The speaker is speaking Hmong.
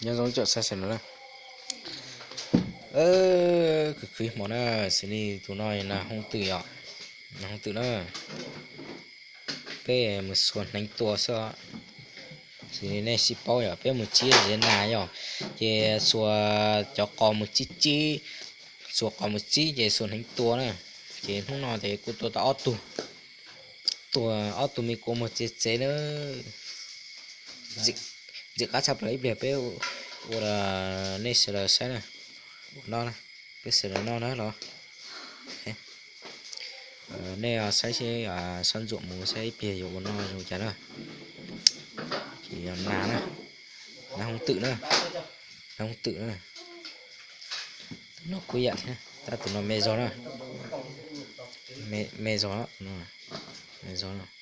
Nyob zoo cov saib sawv daws na. Khwv khwv hmo na, xws li tus no nas hoob twm yom, nas hoob twm na. Peb mus xuas hneev tua xwb. Xws li nej sib paub yom, peb mus tsib zeb nas yom, ces xuas cov qos mus tsib tsib, xuas qos mus tsib ces xuas hneev tua na. Ces hnub no ces kuv tua tau ob tug, tua ob tug me kua muag txiv tsev na. Ntxim qab tshaj plaws, ib pliag peb ua rau nej sawv daws saib na. Ua no, peb sawv daws noj na los. Nej saib seb, sab ntsuam mus saib ib pliag yuav ua noj zoo cas na. Ces yog nas na, nas hoob twm na, nas hoob twm na. Tus no kuj yam thiab, tab tus no me zog na, me zog, me zog.